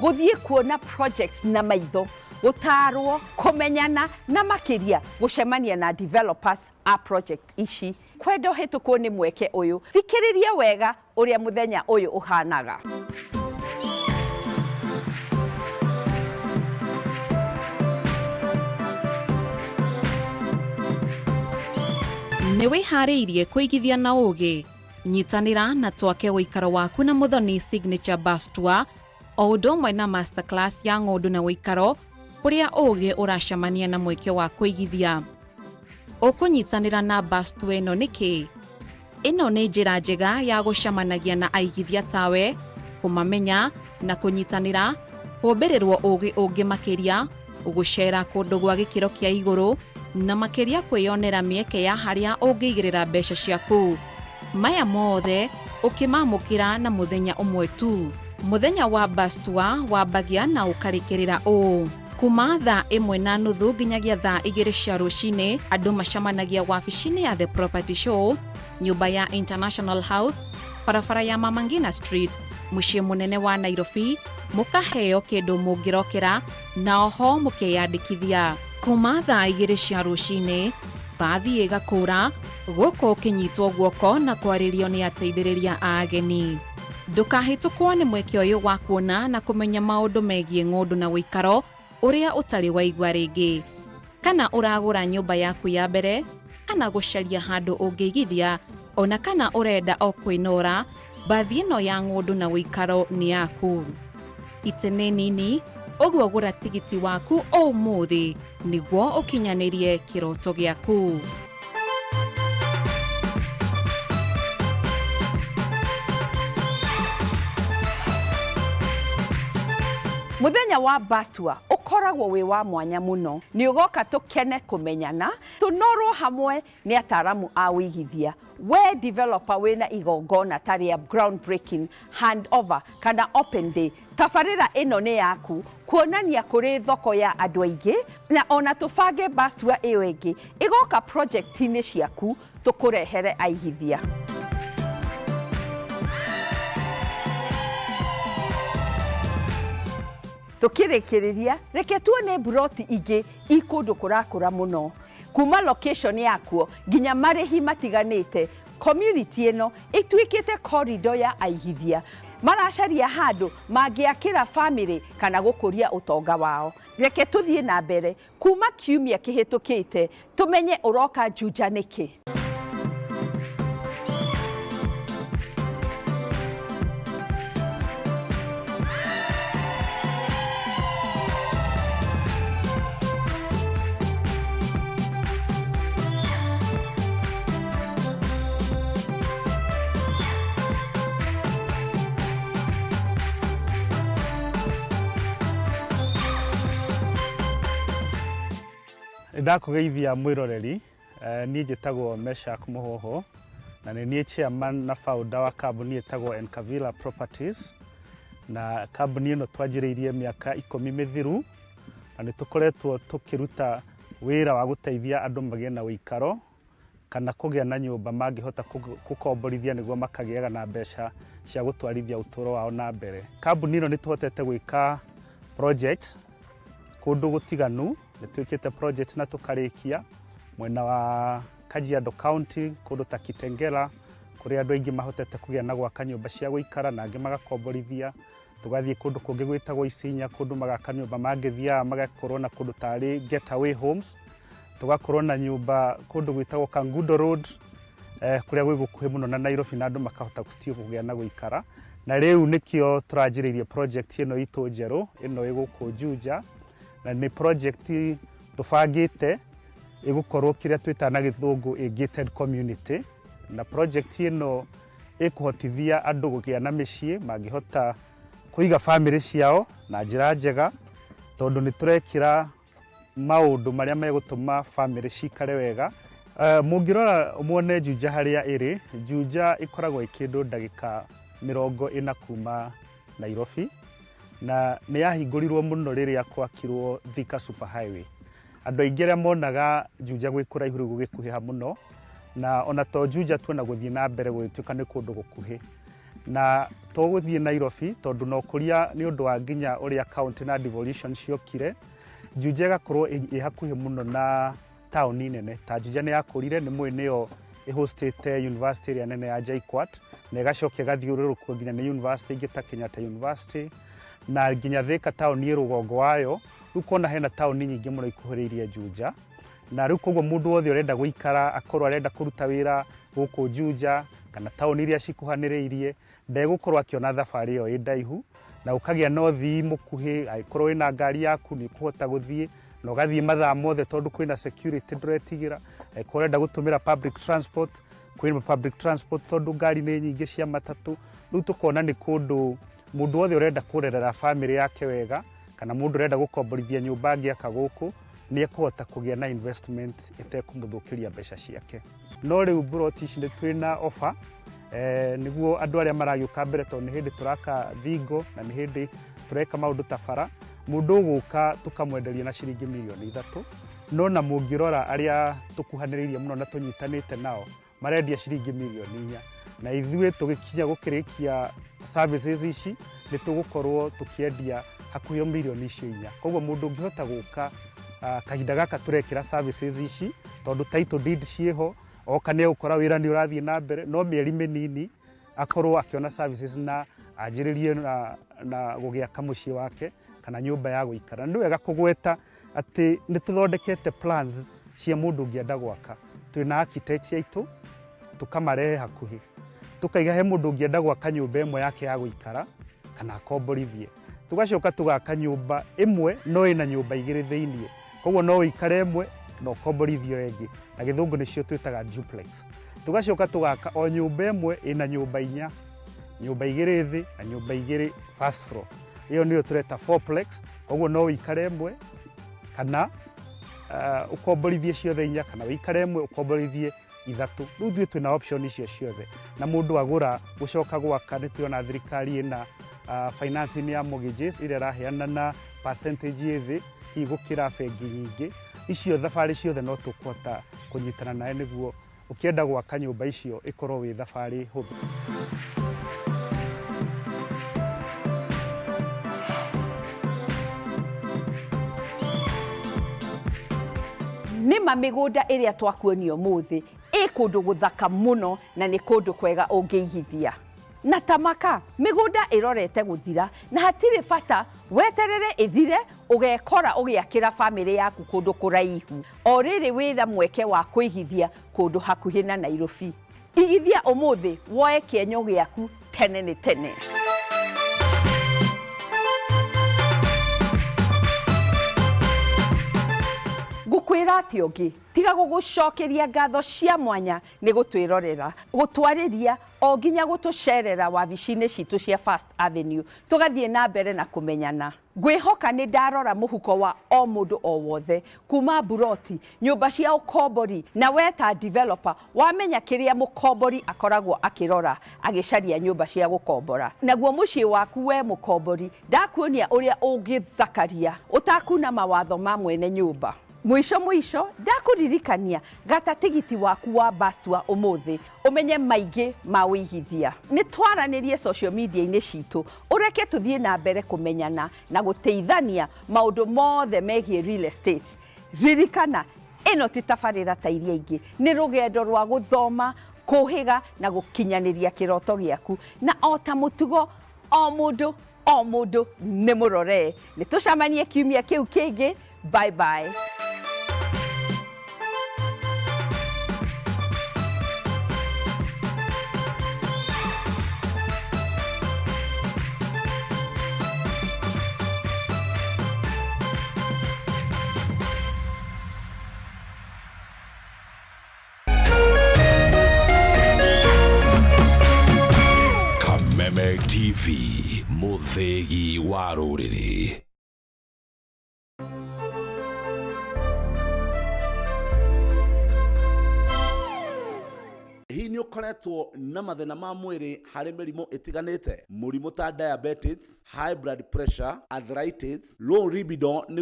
Gũthiĩ kuona projects na maitho, gũtarwo, kũmenyana na makĩria gũcemania na developers a project ici. Kwenda ũhĩtũkwo nĩ mweke ũyũ, thikĩrĩria wega ũrĩa mũthenya ũyũ ũhanaga. Nĩ wĩharĩirie kũigithia na ũũgĩ? Nyitanĩra na twake ũikaro waku na Muthoni Signature Bus Tour o ũndũ ũmwe na masterclass ya ng'ũndũ na ũikaro kũrĩa ũũgĩ ũracemania na mweke wa kũigithia. Ũkũnyitanĩra na bus tour ĩno nĩkĩ? Ĩno nĩ njĩra njega ya gũcemanagia na aigithia tawe, kũmamenya na kũnyitanĩra, kũmbĩrĩrwo ũũgĩ ũngĩ makĩria, gũceera kũndũ gwa gĩkĩro kĩa igũrũ, na makĩria kwĩyonera mĩeke ya harĩa ũngĩigĩrĩra mbeca ciaku. Maya mothe ũkĩmamũkĩra na mũthenya ũmwe tu. Mũthenya wa bus tour wambagia na ũkarĩkĩrĩra ũũ. Kuma thaa ĩmwe na nuthu nginyagia thaa igĩrĩ cia rũcinĩ, andũ macemanagia wabici-inĩ ya The Property Show, nyũmba ya International House, barabara ya Mama Ngina Street, mũciĩ mũnene wa Nairobi, mũkaheo kĩndũ mũngĩrokera na oho mũkeyandĩkithia. Kuma thaa igĩrĩ cia rũcinĩ, mbathi ĩgakũra, gũkũ ũkĩnyitwo guoko na kwarĩrio nĩ ateithĩrĩria a ageni. Ndũkahĩtũkwo nĩ mweke ũyũ wa kuona na kũmenya maũndũ megiĩ ng'ũndũ na ũikaro ũrĩa ũtarĩ waigua rĩngĩ. Kana ũragũra nyũmba yaku ya mbere, kana gũcaria handũ ũngĩigithia, ona kana ũrenda o kwĩnora, mbathi ĩno ya ng'ũndũ na ũikaro nĩ yaku. Itĩ nĩ nini, ũguo gũra tigiti waku ũmũthĩ nĩguo ũkinyanĩrie kĩroto gĩaku. Mũthenya wa Bastua ũkoragwo wĩ wa mwanya mũno. Nĩ ũgoka tũkene kũmenyana, tũnorwo hamwe nĩ ataaramu a ũigithia. We developer wĩna igongona ta rĩa ground breaking, hand over kana open day, tabarĩra ĩno nĩ yaku kuonania kũrĩ thoko ya andũ aingĩ na ona tũbange bus tour ĩyo ĩngĩ ĩgoka project-inĩ ciaku tũkũrehere aigithia. Tũkĩrĩkĩrĩria, reke tuone mburoti ingĩ i kũndũ kũrakũra mũno. Kuma location yakuo nginya marĩhi matiganĩte, community ĩno ĩtuĩkĩte corridor ya aigithia maracaria handũ mangĩakĩra famĩlĩ kana gũkũria ũtonga wao. Reke tũthiĩ na mbere kuma kiumia kĩhĩtũkĩte tũmenye ũroka Juja nĩkĩ. Nĩndakũgeithia mwĩroreri, niĩ njĩtagwo Meshack Mũhũhũ na nĩ niĩ chairman na founder wa kambuni ĩtagwo Encavilla Properties, na kambuni ĩno twanjĩrĩirie mĩaka ikũmi mĩthiru na nĩ tũkoretwo tũkĩruta wĩra wa gũteithia andũ magĩe na ũikaro kana kũgĩa na nyũmba mangĩhota gũkomborithia nĩguo makagĩaga na mbeca cia gũtwarithia ũtũũro wao na mbere. Kambuni ĩno nĩ tũhotete gwĩka projects kũndũ gũtiganu, nĩ twĩkĩte projects na tũkarĩkia mwena wa Kajiado County, kũndũ ta Kitengela, kũrĩa andũ aingĩ mahotete kũgĩa na gwaka nyũmba cia gũikara na angĩ magakomborithia. Tũgathiĩ kũndũ kũngĩ gwĩtagwo Isinya, kũndũ magaka nyũmba mangĩthiaga magakorwo na kũndũ tarĩ getaway homes. Tũgakorwo na nyũmba kũndũ gwĩtagwo Kangundo Road, kũrĩa gwĩ gũkuhĩ mũno na Nairobi na andũ makahota still kũgĩa na gũikara. Na rĩu nĩkĩo tũranjĩrĩirie project ĩno itũ njerũ, ĩno ĩ gũkũ Juja, na nĩ project tũbangĩte ĩgũkorwo kĩrĩa twĩtaga na gĩthũngũ a gated community, na project ĩno ĩkũhotithia andũ kũgĩa na mĩciĩ mangĩhota kũiga bamĩrĩ ciao na njĩra njega, tondũ nĩ tũrekĩra maũndũ marĩa megũtũma bamĩrĩ cikare wega. Mũngĩrora muone Juja harĩa ĩrĩ, Juja ĩkoragwo ĩ kĩndũ ndagĩka 40 kuma Nairobi, na nĩ yahingũrirwo mũno rĩrĩa gwakirwo Thika Super Highway. Andũ aingĩ arĩa monaga Juja gwĩ kũraihu rĩu gũgĩkuhĩha mũno, na ona to Juja tu ona gũthiĩ na mbere gũgĩtuĩka nĩ kũndũ gũkuhĩ. Na to gũthiĩ Nairobi tondũ na ũkũria nĩ ũndũ wa nginya ũrĩa county na devolution ciokire, Juja ĩgakorwo ĩ hakuhĩ mũno na taũni nene. Ta Juja nĩ yakũrire, nĩ mũĩ nĩyo ĩhostĩte university ĩrĩa nene ya JKUAT, na ĩgacoka ĩgathiũrũrũkwo nginya nĩ university ingĩ ta Kenyatta University na nginya Thika taũni ĩ rũgongo wayo. Rĩu kona hena taũni nyingĩ mũno ikuhĩrĩirie Juja, na rĩu koguo mũndũ wothe ũrenda gũikara, akorwo arenda kũruta wĩra gũkũ Juja kana taũni iria cikuhanĩrĩirie, ndegũkorwo akĩona thabarĩ ĩyo ĩ ndaihu, na ũkagĩa na ũthii mũkuhĩ. Angĩkorwo wĩna ngari yaku nĩ ũkũhota gũthiĩ na ũgathiĩ mathaa mothe tondũ kwĩna security, ndũretigĩra. Angĩkorwo ũrenda gũtũmĩra public transport, kwĩna public transport tondũ ngari nĩ nyingĩ cia matatũ. Rĩu tũkona nĩ kũndũ mũndũ wothe ũrenda kũrerera bamĩrĩ yake wega, kana mũndũ ũrenda gũkomborithia nyũmba angĩaka gũkũ, nĩ ekũhota kũgĩa na investment ĩtekũmũthũkĩria mbeca ciake. No rĩu mburoti ici nĩ twĩna offer nĩguo andũ arĩa maragĩũka mbere, tondũ nĩ hĩndĩ tũraka thingo na nĩ hĩndĩ tũreka maũndũ ta bara. Mũndũ ũgũka tũkamwenderia na ciringi mirioni 3, no na mũngĩrora arĩa tũkuhanĩrĩirie mũno na tũnyitanĩte nao marendia ciringi mirioni 4, na ithuĩ tũgĩkinya gũkĩrĩkia services ici nĩ tũgũkorwo tũkĩendia hakuhĩ o mirioni icio 4. Koguo mũndũ ũngĩhota gũka kahinda gaka tũrekĩra services ici, tondũ title deed ciĩho, oka nĩ egũkora wĩra nĩ ũrathiĩ na mbere, no mĩeri mĩnini akorwo akĩona services na anjĩrĩrie na gũgĩaka mũciĩ wake kana nyũmba ya gũikara. Nĩ wega kũgweta atĩ nĩ tũthondekete plans cia mũndũ ũngĩenda gwaka. Twĩna architects aitũ, tũkamarehe hakuhĩ, tũkaiga he mũndũ ũngĩenda gwaka nyũmba ĩmwe yake ya gũikara kana akomborithie, tũgacoka tũgaka nyũmba ĩmwe no ĩna nyũmba igĩrĩ thĩiniĩ, koguo no ũikare ĩmwe na ũkomborithio ĩngĩ, na gĩthũngũ nĩcio twĩtaga duplex. Tũgacoka tũgaka o nyũmba ĩmwe ĩna nyũmba inya, nyũmba igĩrĩ thĩ na nyũmba igĩrĩ first floor, ĩyo nĩyo tũreta fourplex. Koguo no ũikare ĩmwe kana ũkomborithie ciothe inya, kana ũikare ĩmwe ũkomborithie ithatũ. Rĩu ithuĩ twĩna option icio ciothe, na mũndũ agũra gũcoka gwaka, nĩ tũrona thirikari ĩna financing ya mortgages ĩrĩa ĩraheana na percentage ĩ thĩ hihi gũkĩra bengi nyingĩ. Icio thabarĩ ciothe no tũkũhota kũnyitana nawe nĩguo ũkĩenda gwaka nyũmba icio ĩkorwo wĩ thabarĩ hũthũ. Nĩma mĩgũnda ĩrĩa twakuonia ũmũthĩ ĩ kũndũ gũthaka mũno na nĩ kũndũ kwega ũngĩigithia. Na tamaka mĩgũnda ĩrorete gũthira, na hatirĩ bata weterere ĩthire ũgekora ũgĩakĩra bamĩrĩ yaku kũndũ kũraihu. O rĩrĩ wĩna mweke wa kũigithia kũndũ hakuhĩ na Nairobi. Igithia ũmũthĩ woe kĩenyo gĩaku tene nĩ tene. Ngũkwĩra atĩ ũngĩ tiga gũgũcokeria ngatho cia mwanya nĩ gũtwĩrorera, gũtwarĩria o nginya gũtũcerera wabici-inĩ citũ cia First Avenue, tũgathiĩ na mbere na kũmenyana. Ngwĩhoka nĩ ndarora mũhuko wa o mũndũ o wothe, kuma mburoti, nyũmba cia ũkombori, na we ta developer wamenya kĩrĩa mũkombori akoragwo akĩrora agĩcaria nyũmba cia gũkombora. Naguo mũciĩ waku we mũkombori ndakuonia ũrĩa ũngĩthakaria ũtakuna mawatho ma mwene nyũmba. Mũico mũico ndakũririkania gata tigiti waku wa bus tour ũmũthĩ ũmenye maingĩ ma ũigithia. Nĩ twaranĩrie social media-inĩ citũ, ũreke tũthiĩ na mbere kũmenyana na gũteithania maũndũ mothe megiĩ real estate. Ririkana ĩno ti tabarĩra ta iria ingĩ, nĩ rũgendo rwa gũthoma, kũhĩga na gũkinyanĩria kĩroto gĩaku. Na o ta mũtugo, o mũndũ o mũndũ nĩ mũrore. Nĩ tũcemanie kiumia kĩu kĩngĩ. Bye bye. Kameme TV, mũthĩgi wa rũrĩrĩ. Hihi nĩ ũkoretwo na mathĩna ma mwĩrĩ harĩ mĩrimũ ĩtiganĩte, mũrimũ ta diabetes, high blood pressure, arthritis, low libido nĩ